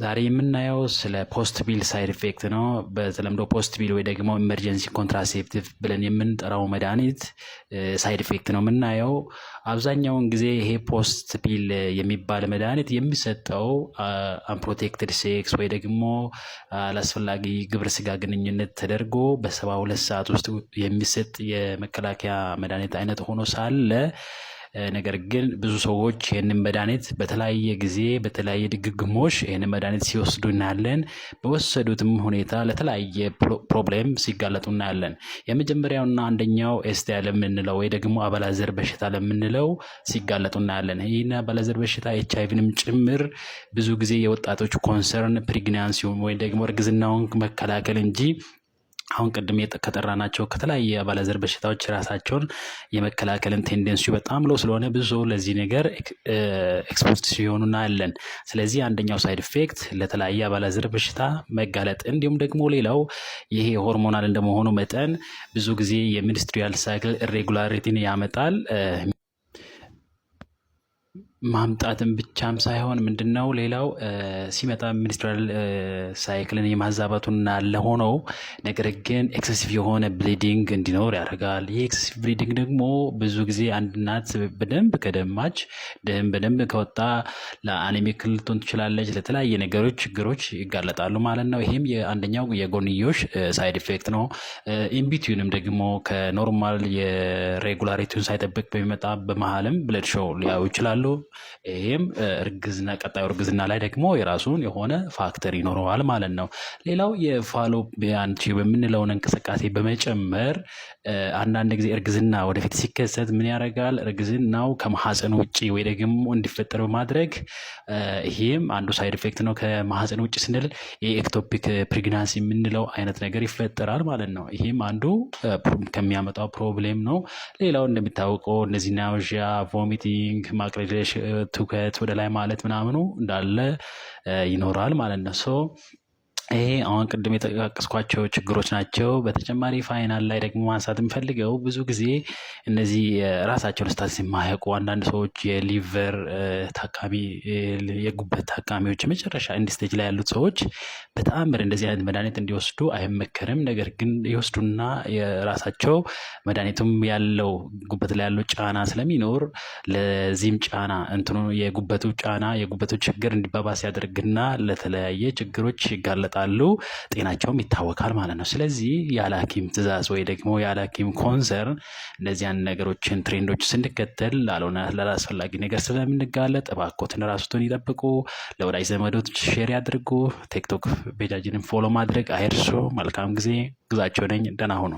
ዛሬ የምናየው ስለ post pill side effect ነው። በተለምዶ post pill ወይ ደግሞ emergency contraceptive ብለን የምንጠራው መድኃኒት side effect ነው የምናየው። አብዛኛውን ጊዜ ይሄ post pill የሚባል መድኃኒት የሚሰጠው unprotected sex ወይ ደግሞ አላስፈላጊ ግብረ ስጋ ግንኙነት ተደርጎ በ72 ሰዓት ውስጥ የሚሰጥ የመከላከያ መድኃኒት አይነት ሆኖ ሳለ፣ ነገር ግን ብዙ ሰዎች ይህንን መድኃኒት በተለያየ ጊዜ በተለያየ ድግግሞሽ ይህንን መድኃኒት ሲወስዱ እናያለን። በወሰዱትም ሁኔታ ለተለያየ problem ሲጋለጡ እናያለን። የመጀመሪያውና አንደኛው STI ለምንለው ወይ ደግሞ አባላዘር በሽታ ለምንለው ሲጋለጡ እናያለን። ይህን አባላዘር በሽታ ኤችአይቪንም ጭምር ብዙ ጊዜ የወጣቶች concern pregnancy ውን ወይ ደግሞ እርግዝናውን መከላከል እንጂ አሁን ቅድም ከጠራናቸው ከተለያየ አባላዘር በሽታዎች ራሳቸውን የመከላከልን tendency ው በጣም low ስለሆነ ብዙ ሰው ለዚህ ነገር exposed ሲሆኑ እናያለን። ስለዚህ አንደኛው side effect ለተለያየ አባላዘር በሽታ መጋለጥ፣ እንዲሁም ደግሞ ሌላው ይሄ hormonal እንደመሆኑ መጠን ብዙ ጊዜ የ menstrual cycle irregularity ን ያመጣል። ማምጣትም ብቻም ሳይሆን ምንድነው ሌላው ሲመጣ menstrual cycle ን የማዛባቱ እንዳለ ሆኖ ነገር ግን excessive የሆነ bleeding እንዲኖር ያደርጋል። ይህ excessive bleeding ደግሞ ብዙ ጊዜ አንድ እናት በደንብ ከደማች፣ ደም በደንብ ከወጣ ለ anemic ልትሆን ትችላለች። ለተለያየ ነገሮች ችግሮች ይጋለጣሉ ማለት ነው። ይሄም የአንደኛው የጎንዮሽ side effect ነው። In between ም ደግሞ ከ normal የ regularity ውን ሳይጠብቅ በሚመጣ በመሀልም blood show ሊያዩ ይችላሉ። ይሄም እርግዝና ቀጣዩ እርግዝና ላይ ደግሞ የራሱን የሆነ factor ይኖረዋል ማለት ነው። ሌላው የ fallopian tube የምንለውን እንቅስቃሴ በመጨመር አንዳንድ ጊዜ እርግዝና ወደፊት ሲከሰት ምን ያደርጋል? እርግዝናው ከማህፀን ውጪ ወይ ደግሞ እንዲፈጠር በማድረግ ይሄም አንዱ side effect ነው። ከማህፀን ውጭ ስንል የ ectopic pregnancy የምንለው አይነት ነገር ይፈጠራል ማለት ነው። ይሄም አንዱ ከሚያመጣው problem ነው። ሌላው እንደሚታወቀው እነዚህ nausea፣ vomiting፣ ማቅለሽለሽ፣ ትውከት፣ ወደ ላይ ማለት ምናምኑ እንዳለ ይኖራል ማለት ነው። So ይሄ አሁን ቅድም የጠቃቀስኳቸው ችግሮች ናቸው። በተጨማሪ final ላይ ደግሞ ማንሳት የምፈልገው ብዙ ጊዜ እነዚህ ራሳቸውን status የማያውቁ አንዳንድ ሰዎች፣ የ liver ታካሚ፣ የጉበት ታካሚዎች፣ የመጨረሻ end stage ላይ ያሉት ሰዎች በተአምር እንደዚህ አይነት መድኃኒት እንዲወስዱ አይመከርም። ነገር ግን ይወስዱና የራሳቸው መድኃኒቱም ያለው ጉበት ላይ ያለው ጫና ስለሚኖር ለዚህም ጫና እንትኑ የጉበቱ ጫና የጉበቱ ችግር እንዲባባስ ያደርግና ለተለያየ ችግሮች ይጋለጣሉ፣ ጤናቸውም ይታወካል ማለት ነው። ስለዚህ ያለ ሐኪም ትእዛዝ ወይ ደግሞ ያለ ሐኪም concern እነዚያን ነገሮችን trend ኦች ስንከተል ላልሆነ ላላስፈላጊ ነገር ስለምንጋለጥ እባክዎትን ራስዎትን ይጠብቁ። ለወዳጅ ዘመዶች share ያድርጉ። ቲክቶክ page ኣችንን follow ማድረግ አይርሱ። መልካም ጊዜ። ግዛቸው ነኝ። ደህና ሁኑ።